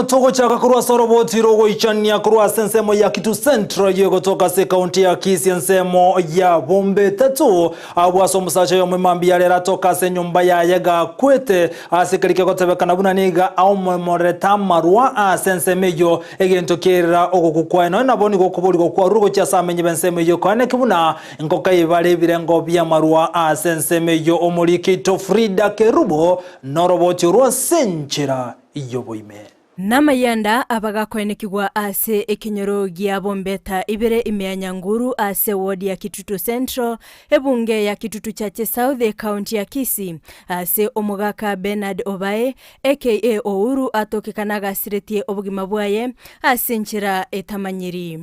Bono togochaka korwa ase oroboti rogoichania korwa ase ensemo ya Kitu Central eyio egotoka ase ekaunti ya Kisii ensemo ya Bombe Tatu abwo ase omosacha oyomo emambia rero atoka ase enyomba yaye gakwete ase keria kegotebekana buna niga aomomorete amarwa ase ensemo eyio egento kierera ogokwa kwaye nonya nabo nigo okoborigwa kwarure gochia ase amenyi b'ensemo eyio koaneki buna nkokaibare ebirengo bi'amarwa ase ensemo eyio omoriki oito Frida Kerubo Noroboti orwo ase enchera y'oboime. Namayanda abagakoenekigwa ase ekenyoro gia Bombeta ibere ime ya Nyanguru ase ward ya Kitutu Central, ebunge ya Kitutu Chache South, ekaunti ya Kisii, ase omogaka Bernard Obae aka Ouru atokekana agasiretie obogima bwaye ase enchera etamanyiri.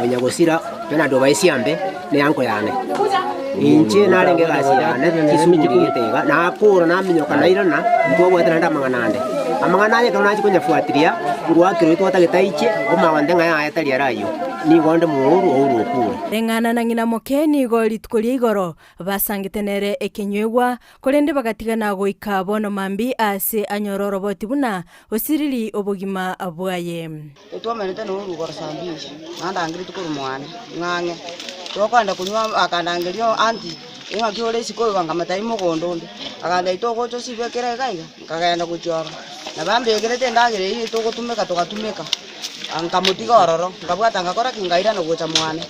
Onya gosira Bernard obae siambe ne anko yane. Inche narenge egasi yane chisukuru gete iga, nakora naminyoka nairana, ntwabwate naende amang'ana ande. Amang'ana aya ekero nachia konyafuatilia, ngoakirwe twatagete aiche, omanya ng'a yaya tari ere ayio, nigo onde mouru ouru okure. Eng'ana na ng'ina moke nigo rituko ria igoro basangete nere ekenywegwa, korende bagatigana goika bono mambia aase anyore oroboti buna osiriri obogima bwaye. Etwomerete norugoro saa mbili, nandangeretie korwa mwane, ng'ang'e. Tokogenda konywa akandangeria aunty, ing'aki ore isiko oyo nkamotebia mogondo onde. Agantebia togocha osibe kera iga iga, nkagenda gochia ororo. Nabo ambekerete endagera eywo togotumeka togatumeka, nkamotiga ororo, nkabwata ngakora ki? Nkairana gocha mwane.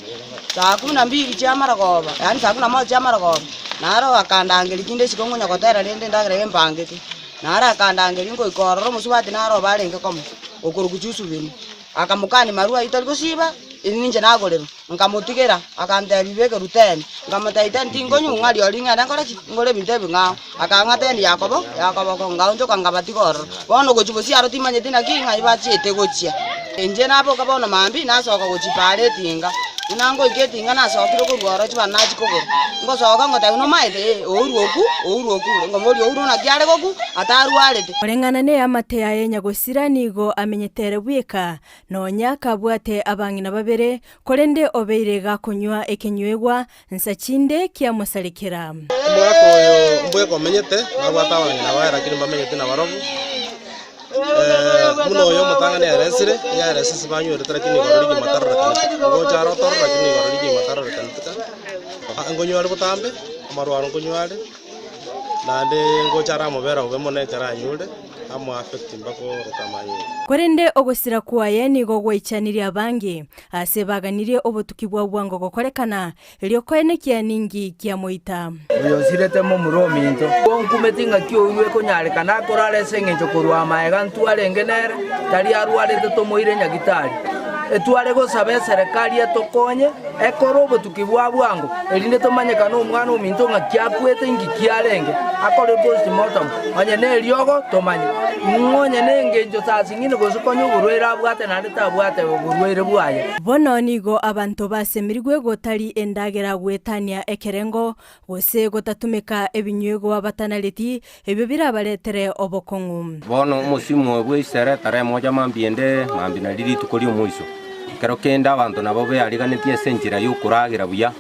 Saa kumi na mbili chia amarogoba, yaani saa kumi na moja chia amarogoba, naro akandangeria kinde isiko ngonya gotera rende endagera eye mbangete. Naro akandangeria ngoika ororo omosubati naro obo arenge komo, okorokwa Jusubini. Akamokania marua ayio tari gosiba, eri ninche nagorerwa. Nkamotigera, akantebia beka ruteni. Nkamotebia teni tinkonywa ng'a rirorio ng'ende nkore ki? Ngore ebinto ebing'ao. Akang'a teni yakobo, yakoboko, ngaonchoka nkabatiga ororo. Bono gochia bosio aro timanyeti naki ng'ai bachiete gochia. Inche naboka bono mambia, nasoka gochia paara etinga. Buna ngoika etinga nasokire korwa ororo chibando nachia kogora, ngosoka ngotebia nomaete ee ouru oku, ouru okure, ngomoria ouru naki are gokwa, atarwarete. Koreng'ana neamate yaye nyagosira nigo amenyete ere bweka, nonya akabwate abang'ina babere, korende obeire gakonywa ekenywegwa, nsa chinde kiamosarekera. Omogaka oyo mbweka omenyete, nabwate abang'ina baye lakini mbamenyeti nabarobwo. Buna oyo omotang'ani aeresire, nigo aerese ase banywerete lakini igoro rigima tarorekanete. Ngocha are otorore lakini igoro rigima tarorekanete ka. Nkonywa are botambe, amarwaro nkonywa are, naende ngocha are amabere bobe mono ekero anyure. Amoaffect mpaka oroka amanyinga. Korende ogosira kwaye nigo gwaichanirie abange, ase baganirie obotuki bwa bwango gokorekana, erio koenekia ninki kiamoita. Oyo osirete momura ominto. Nkumeti ng'aki oyio ekonyarekana akorara ase engencho korwa amaega ntwarenge nere, tari arwarete tomoire nyagitari. Etware gosaba eserekari etokonye ekore obotuki bwa bwango, erinde tomanyekane omwana ominto ng'aki akwete inki kiarenge, akore postmortem, onye neriogo tomanye. Ng'o onye nengencho sasing'ini gose konya oborwaire abwate naende tabwate oborwaire bwaye. Bono nigo abanto basemerigwe gotari endagera goetania ekerengo, gose gotatumeka ebinywegwa batanareti, ebio birabaretere obokong'u. Bono omosimo oyo bw'eisere taremocha mambia ende, mambia nario rituko ri'omoiso. Ekero kende abanto nabo beariganetie ase enchera y'okoragera buya,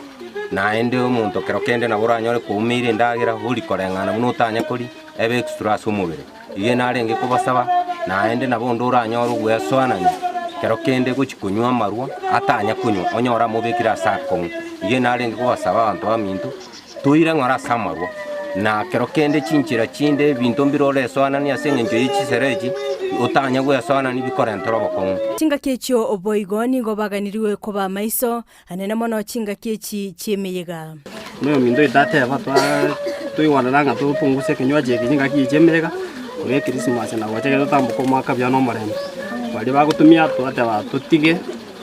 naende omonto kero kende nabo oranyore koumeire endagera ori koreng'ana buna otanya koria, ebe extra ase omobere. Igo narenge kobasaba, naende nabo onde oranyore ogwesoanania kero kende gochia konywa amarwa atanya konywa, onyore amobekire ase akong'u. Igo narenge kobasaba abanto baminto, toire ng'ora ase amarwa, na kero kende chinchera chinde ebinto mbire oresoananie ase eng'encho ye chisere echi, otanya gwesoanania bikorentera obokong'u. Chingaki echio boigo nigo baganirigwe koba amaiso anene mono chingaki echi chi'emeyega. Noyominto oito ateba toigwanana ng'a topunguse ekenywaji eke chingaki echi chi'emeyega, korwa ekrisimasi na gocha ekero totamboka omwaka buya na omorembe. Baria bagotumia twateba totige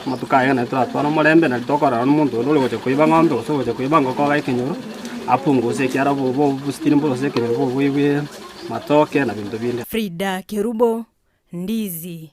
amatuko aya naende toratware omorembe nari tokorora na omonto onde ore gocha koiba ng'ombe gose ogocha koiba ngoko iga ekenyoro, apunguse ekiagera obo obositiri mboro ase ekenyoro boboibwe matoke na binto binde. Frida Kerubo, Ndizi.